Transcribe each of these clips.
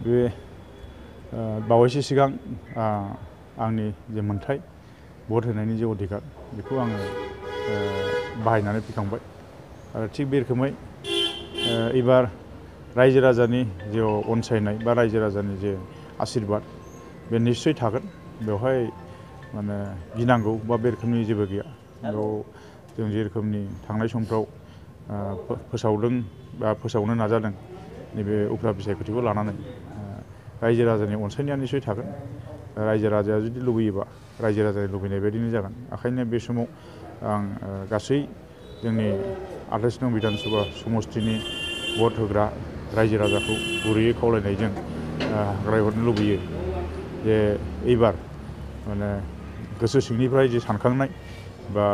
बे बावैसो सिगां आंनि जे मोन्थाय भट होनायनि जे अधिकार बेखौ आङो बाहायनानै फैखांबाय आरो थिग बे रोखोमै एबार रायजो राजानि जे अनसायनाय बा रायजो राजानि जे आशीर्बाद बे निश्चय थागोन बेवहाय माने गिनांगौ बा बे रोखोमनि जेबो गैया। बेयाव जों जे रोखोमनि थांनाय समफ्राव फोसावदों बा फोसावनो नाजादों नैबे उफ्रा बिसायख'थिखौ लानानै रायजो राजानि अनसायनाया निश्चय थागोन। रायजो राजाया जुदि लुबैयोबा रायजो राजानि लुबैनाय बायदिनो जागोन। ओंखायनो बे समाव आं गासै जोंनि 28 नं बिधान सभा समस्तिनि भट होग्रा रायजो राजाखौ गुरैयै खावलायनायजों रायहरनो लुबैयो जे एबार माने गोसो सिंनिफ्राय जे सानखांनाय बा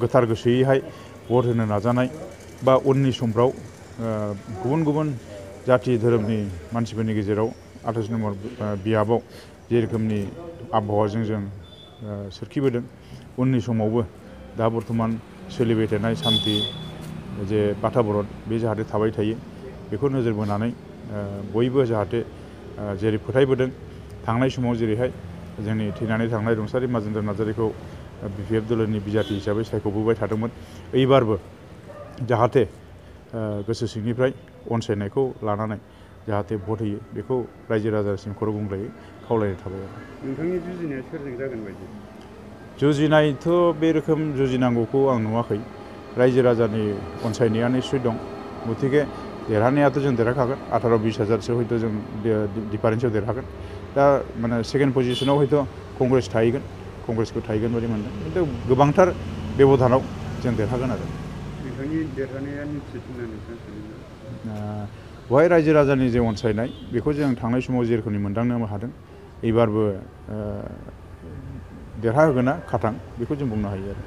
गोथार गोसोयैहाय भट होनो नाजानाय बा उननि समफ्राव गुबुन गुबुन जाथि धोरोमनि मानसिफोरनि गेजेराव 28 नम्बर बियाबाव जे रोखोमनि आबहावाजों जों सोरखिबोदों उननि समावबो दा बर्थमान सोलिबाय थानाय सान्थि जे बाताबरन बे जाहाथे थाबाय थायो बेखौ नोजोर बोनानै बयबो जाहाथे जेरै फोथायबोदों थांनाय समाव जेरैहाय जोंनि थैनानै थांनाय रुंसारि माजेन्द्र नार्जारिखौ BPF दोलोनि बिजाथि हिसाबै सायख'बोबाय थादोंमोन। एबारबो जाहाथे गोसो सिंनिफ्राय अनसायनायखौ लानानै जाहाथे भट होयो बेखौ रायजो राजासिम खर' गंग्लायै खावलायनाय थाबाय। नोंथांनि जुजिनाया सोरजों जागोन बायदि? जुजिनायथ' बे रोखोम जुजिनांगौखौ आं नुवाखै। रायजो राजानि अनसायनाया निश्चय दं। गतिके देरहानायाथ' जों देरहाखागोन। 18-20 हाजारसो हयथ' जों डिफारेन्सआव देरहागोन। दा माने सेकेन्ड पजिशनाव हयथ' कंग्रेस थाहैगोन। कंग्रेसखौ थाहैगोन बायदि मोनदों। खिन्थु गोबांथार बेब'धानाव जों देरहागोन आरो। नोंथांनि देरहानाया निश्चित होनना नोंथाङा सानो? बेवहाय रायजो राजानि जे अनसायनाय बेखौ जों थांनाय समाव जे रोखोमनि मोनदांनो हादों एबारबो देरहाहोगोना खाथां बेखौ जों बुंनो हायो आरो।